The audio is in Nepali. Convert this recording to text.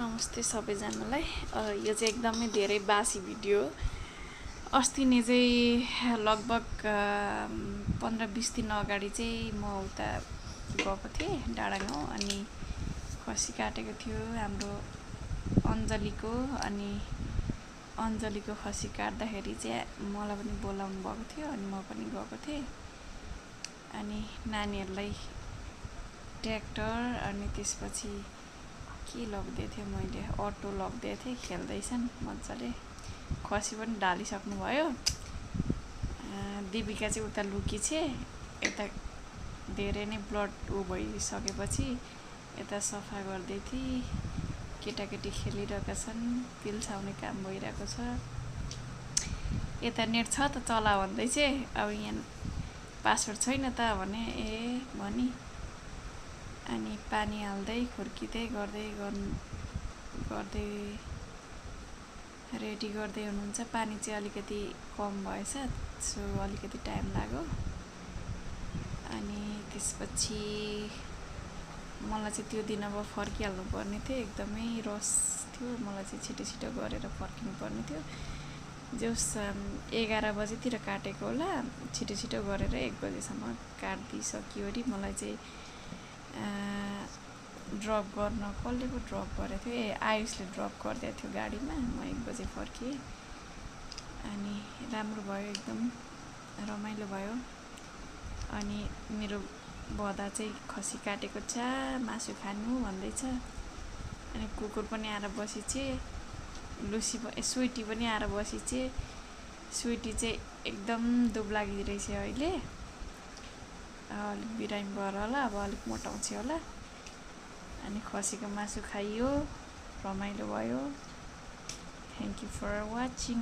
नमस्ते सबैजनालाई। यो चाहिँ एकदमै धेरै बासी भिडियो। अस्ति नै चाहिँ लगभग 15-20 दिन अगाडि चाहिँ म उता गएको थिएँ डाँडागाउँ, अनि खसी काटेको थियो हाम्रो अञ्जलीको। अनि अञ्जलीको खसी काट्दाखेरि चाहिँ मलाई पनि बोलाउनु भएको थियो, अनि म पनि गएको थिएँ। अनि नानीहरूलाई ट्र्याक्टर अनि त्यसपछि के लगिदिएको थिएँ, मैले अटो लगिदिएको थिएँ। खेल्दैछन् मजाले, खसी पनि ढालिसक्नु भयो। दिपिका चाहिँ उता लुकी छे, यता धेरै नै ब्लड भइसकेपछि यता सफा गर्दै थिएँ। केटाकेटी खेलिरहेका छन्, पिल्साउने काम भइरहेको छ। यता नेट छ त चला भन्दै चाहिँ अब यहाँ पासवर्ड छैन त भने भनी, अनि पानी हाल्दै खुर्किँदै गर्दै रेडी गर्दै हुनुहुन्छ। पानी चाहिँ अलिकति कम भएछ, सो अलिकति टाइम लाग्यो। अनि त्यसपछि मलाई चाहिँ त्यो दिन अब फर्किहाल्नु पर्ने थियो, एकदमै रस थियो। मलाई चाहिँ छिटो छिटो गरेर फर्किनु पर्ने थियो। जस 11 बजेतिर काटेको होला, छिटो छिटो गरेर 1 बजेसम्म काटिदिइसक्यो। अरे मलाई चाहिँ ड्रप गर्न कसले पो ड्रप गरेको थियो, आयुषले ड्रप गरिदिएको थियो गाडीमा। म 1 बजे फर्केँ, अनि राम्रो भयो, एकदम रमाइलो भयो। अनि मेरो बदा चाहिँ खसी काटेको छ, मासु खानु भन्दैछ। अनि कुकुर पनि आएर बसिछे, लुसी स्विटी पनि आएर बसिछे। स्विटी चाहिँ एकदम दुब्लागी रहेछ अहिले, अलिक बिरामी भएर होला, अब अलिक मोटाउँछ होला। अनि खसीको मासु खाइयो, रमाइलो भयो। Thank you for watching.